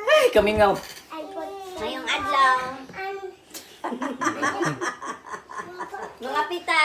Ay, kamingaw. Ngayong adlaw. Mga pita.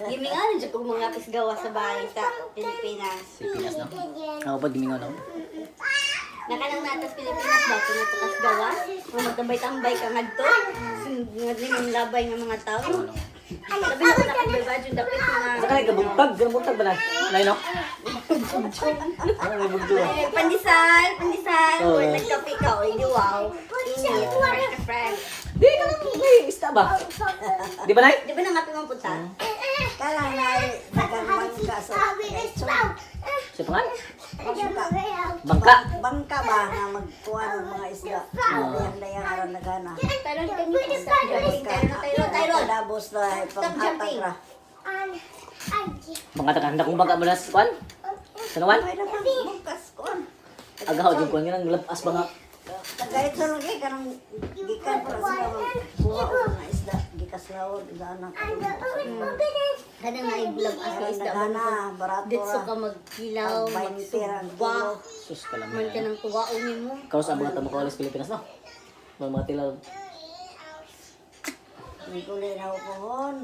Gimingaw na dyan kung mga pisgawa sa bahay sa Pilipinas. Pilipinas, no? Ako pa gimingaw, no? Nakanang natas Pilipinas ba? Kung natukas gawa? Kung magtambay-tambay ka ngadto? Ngadto yung labay ng mga tao. Sabi na ko nakababa dyan dapat mga. Sa kanay, kabuntag. Kabuntag ba na? Nay, no? Ano, may bugto, ah. Eh, pandesal, pandesal. Oo. Or nagkape ka, oy, di wow. Init, fresh na fresh. Di ka lang, may isda ba? Di ba, Nay? Di ba nangapi mong punta? Kanang na dagang bangka sa lechon. Sa pangan? Bangka. Bangka. Bangka ba nga magkuha ng mga isda? Dayang-dayang aran nagana. Tyron, can you stop jumping? Tyron, Tyron, Tyron. Tapos na Stop panghatag jumping. ra. Bangka ta kanda kong bangka mo na sa kwan? Sa nawan? Ay, dagang bangkas kuan. Agaw, yung kwan nga nang labas ba nga? Tagaytson lagi kanang gikan para sila magkuha og mga isda gikaslawon dana. Kanang nga i-vlog as Aran isda ba? nagana barato Ditso ra. ka magkilaw, Tag 20 ra ang magsugba. kilo. Sus, kalam Man ka na. ng tuwaon nimo. Kaos ang mga tamo kawalis Pilipinas, no? Mga tilaw. Niguli na ako pohon.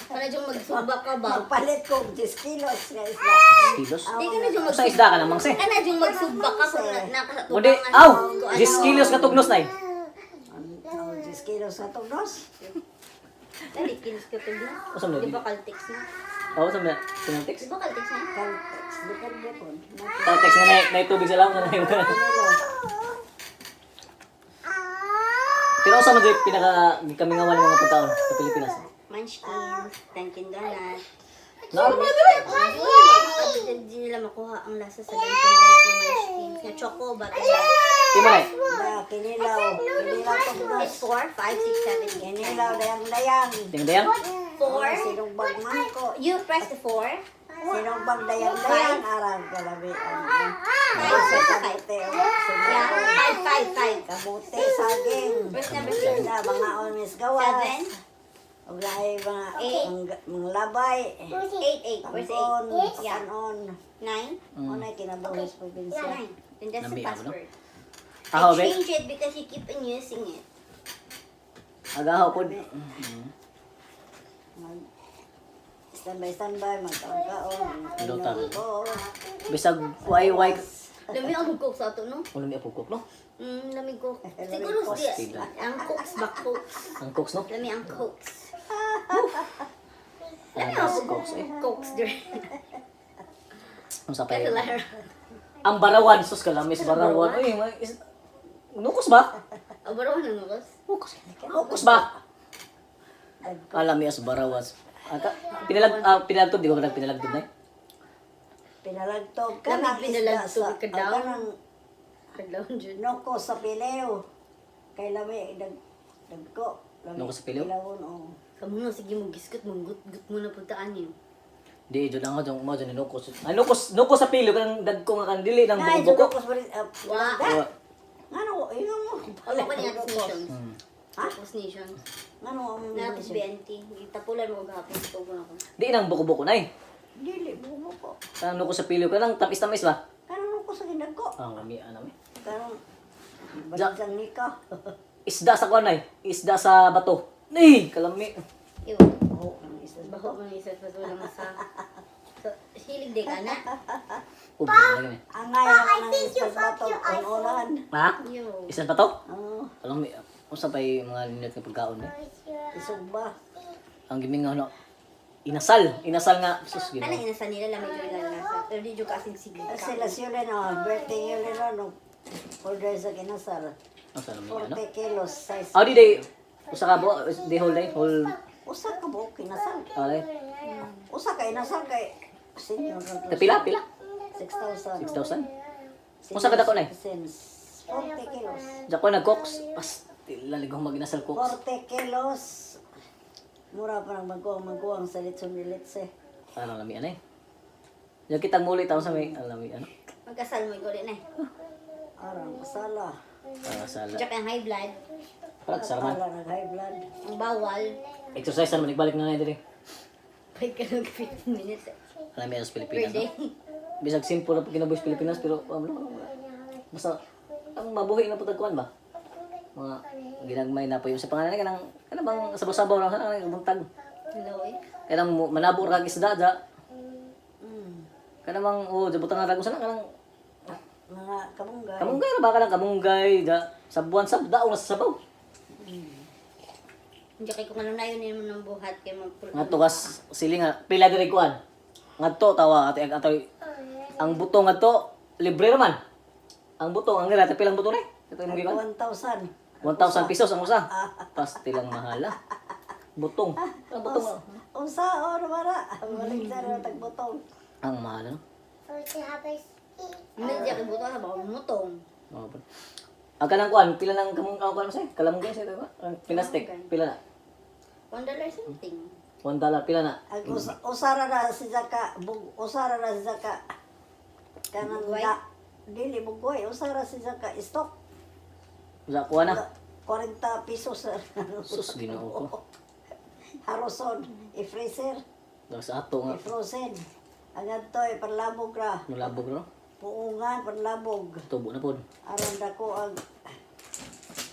Para diyang magsugba ka ba? Magpalit ko og 10 kilos nga isda. Kilos? Di ka na diyang Sa magsugba. isda ka namang, se. Ka na diyang magsugba ka kung Kundi, nakatubangan. aw! 10 kilos ka tugnos, Nay. Ang 10 kilos nga tugnos. Dali, kilos ka tugnos. Usa man Di lagi. ba Caltex na? Oo, sa mga Pinantex. Di ba Caltex na? Caltex, depende po. Caltex nga na tubig sa lawom na na. Pero sa mga pinaka kamingawan ng mga pagkaon sa Pilipinas? Munchkin, Dunkin' Donut. Naano mo na dire? Hindi nila makuha ang lasa sa Dunkin' Donut na Munchkin. Na choco ba? Di mo na. Da, kinilaw. Kinilaw tugnos. It's 4, 5, 6, 7, 8. Kinilaw, dayang-dayang. Tingnan dayang. 4. Sinugbag mangko. You press the 4. Sinugbag dayang-dayang. Arang kalabi. Five, Sa five. kamote. Oh, Yeah, sinugbag. 5, 5, 5. Kamote, saging. Press number 6. Da, mga onis gawas. 7, Ug lahi mga Eight. mga labay. 8, 8. Where's Pangkon, 8? Yeah. kanon. 9, Unay kinabuhi sa probinsya. 9. Then that's the Nami ako, no? password. Aho, I be. change it because you keep on using it. Agaho pod. Standby, standby, magkaon-kaon. Luta. Oo. Bisag way way. Lami ang coke sa ato, no? Ulo mi apukok, no? Lami coke. Siguro di, Pastila. ang cokes ba cokes? Ang cokes, no? Lami ang cokes. Ang cokes eh. Cokes dire. Ang sapay. Kasi Lara. Ang barawan, sus kalamis barawan. Uy, nukos ba? Abaro na nukos. Nukos. Nukos ba? Kalami as barawas. Ata, pinalagtob, di ba ba pinalagtob na eh? Pinalagtob ka Lamig ng isda pinalagtob sa ka daw. ang kanang Kadlawon jud. noko sa pileo. Kay lami dagko. Lami Noko sa pileo? Pilawon oo. Kamo no sige mo giskot mo gut mo na puntaan niyo. Di, dyan lang ako, dyan, mo, dyan, nukos. Ay, nukos, nukos sa pilo, kanang dagko nga kan, dili, nang Nay, buko-buko. nukos pa rin. Wa. Wa. Ngano ingon mo? Ako pa niya Natos Nations. Ha? Natos Nations. Ngano ang Natos BNT. Gitapulan mo gahapon tugon ako. Di nang buko-buko na eh. Dili buko. Kanang nukos sa pilo, kanang tamis-tamis ba? Kanang noko sa ginagko. Ang kami, ano eh. Kanang baligsang nika. Isda sa kuwan ay, isda sa bato. Ay, kalami. Iyo. Oo, ang isda sa Baho man isa sa wala masa. So, hilig di ka na. Ubo, na kami. Angay naman ang isda sa bato unan. Ha? Yo. Isda sa bato? Oo, Alam mo, usa pa yung mga linot nga pagkaon eh. isugba. Ang gimingaw no, inasal. Inasal nga. Sus, Kanang ginoo. inasa nila lami jud nila lasa. Pero di jud kasing sige ka. Sila sila no, birthday yun no, no, order sa kinasal. Ang sa lami, ano? 40 kilos size. Ah, di day. Usa ka bo, di whole day, whole, Usa ka buok kinasal. alay. Usa ka inasal kay senior na to. Pila, pila? 6,000. 6,000? Usa ka dako na eh. Since 40 kilos. Diyan ko nag-cooks. Pastila, ligong mag-inasal cooks. 40 kilos. Mura pa ng maguang maguang sa litson ni Litse. Ano, lami, ano eh. Diyan kitang muli taon sa may, ang lami, ano? Magkasal mo uli na eh. Arang masala. Ah, sala. Diyan kay high blood. Parang sarman. Ala nag high blood. Ang bawal. Exercise naman, nagbalik na na diri. Pag ka nag 15 minutes Alam mo, sa per Pilipinas, day. no? Bisag simple na kinabuhi sa Pilipinas pero ano, basta ang mabuhi na putag kuan ba? Mga ginagmay na po yung sa pangalan kanang kanang bang sabaw-sabaw lang kanang buntag. Hello eh. Kanang manabor kag isda da. Kanang bang oh jabutan nga ragusan kanang Mga kamunggay. kamunggay ra ba kanang kamunggay da sabuan sab daong na sa sabaw. Hindi kay kung ano na yun yun ng buhat kay mag Ngadto kas sili nga pila diri kuan. Ngadto tawa ate atoy ang buto ngadto libre ra man. Ang buto ang ngira pilang buto ni? Ito imong gikan. 1,000. 1,000 pesos ang usa. Pastilang mahala. Butong. Ang butong. Unsa o wala. Balik sa na tagbutong. Ang mahal no? Hindi kay buto sa baka mutong. Oo po. Ang kanang kuan, pila nang kamong ang kuan say? Kalamugay say ba? Ang pinastik, pila na. $1 something. $1 pila na. Ang usara na si Zaka, bug usara na si Zaka. Kanang da, dili buggoy, usara si Zaka stock. Usa kuha na. 40 pesos. Sus, Ginoo ko. Haroson, i-freezer, Daw sa ato nga i-frozen. Ang adto ay panlabog ra. nulabog no. Puungan, panlabog. Tubo na pod. Aron dako ang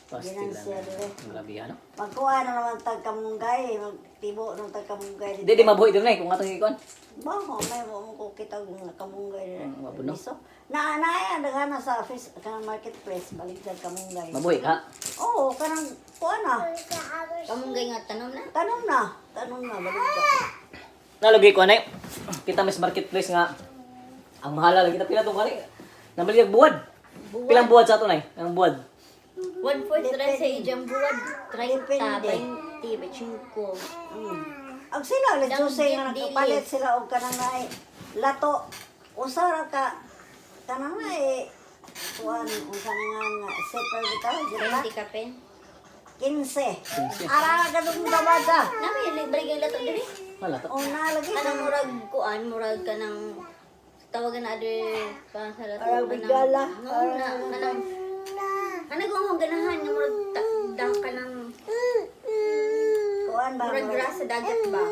Pastilang. Ginansya dire. Grabe ano. Magkuha na naman tag kamunggay, magtibo ng tag kamunggay Di di mabuhi din na eh, kung atong ikuan. Baho, may mo ko kita ng kamunggay dire. Wa po, no? Miso. Na na daghan na sa office kanang marketplace balik sa kamunggay. Mabuhi ka. Oo, kanang kuha na. Kamunggay nga tanom na. Tanom na, tanom na balik ka. Nalagay ko anay. Kita mas marketplace nga ang mahala lagi kita pila tong kani. Nabali ang buwad. Pilang buwad sa ato nay? Ang buwad. 1.4 ra sa ijang buwad. 30, Depende. 20, 25. Ang sila let's Dang say nga dili. nagpalit sila og kanang naay lato. Usa ra ka kanang naay kuan unsa na nga nga separate bitaw, di ba? 20 ka pen. 15. Ara ka dong babada. Nami balik ang lato diri. Wala to. O na lagi Kanang murag kuan, murag kanang tawagan na ade pa sa lato. Parang bigala. No, na kanang ano ko ang ganahan nga murag da kanang kuan ba? murag grass sa dagat ba?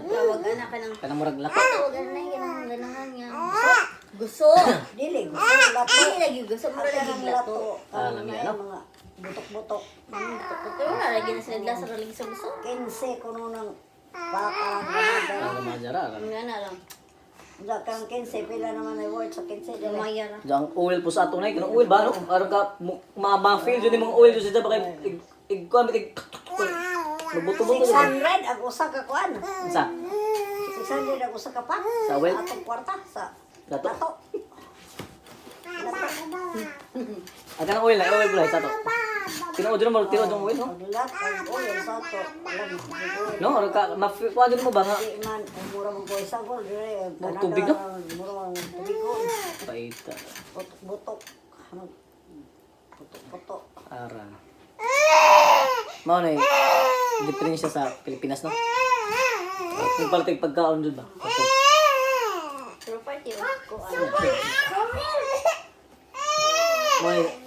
Tawagan na kanang Kanang murag lato. tawagan na kanang ganahan nga. Gusto. Dili gusto lato. Dili lagi gusto murag lagi Kanang lato. lato. Ah, Kanang lami, naay ano? mga butok-butok. Pero wala lagi na sila glass ra lagi sa gusto. 15 kuno ng baka babada. Ang mga jara. Nga na lang. Unsa kang 15 pila naman ay worth sa 15 dili. Lumaya ra. Ang oil po sa ato nay, kanang oil ba no? Aron ka ma-feel jud imong oil jud sa baka ig ig kuan ig magbuto-buto. 600 ang usa ka kuan. Sa 600 ang usa ka pa. Sa oil? Atong kwarta sa Lato. lato. Ang kanang oil na, oil pala sa ato. Tinuod jud mo, tinuod yung oil no. Ang lato ang oil sa ato. Wala mo. No, aron ka ma-feel kuan jud mo ba nga Di man mura mo ko isa gol dire. Murag tubig, no? Mura mo tubig gol. paita. Butok-butok. Ano? Butok-butok. Ara. Mao na eh, diferensya sa Pilipinas no. Yung pala tayong pagkaon dun ba? Okay. Pero party o kuan. Mao na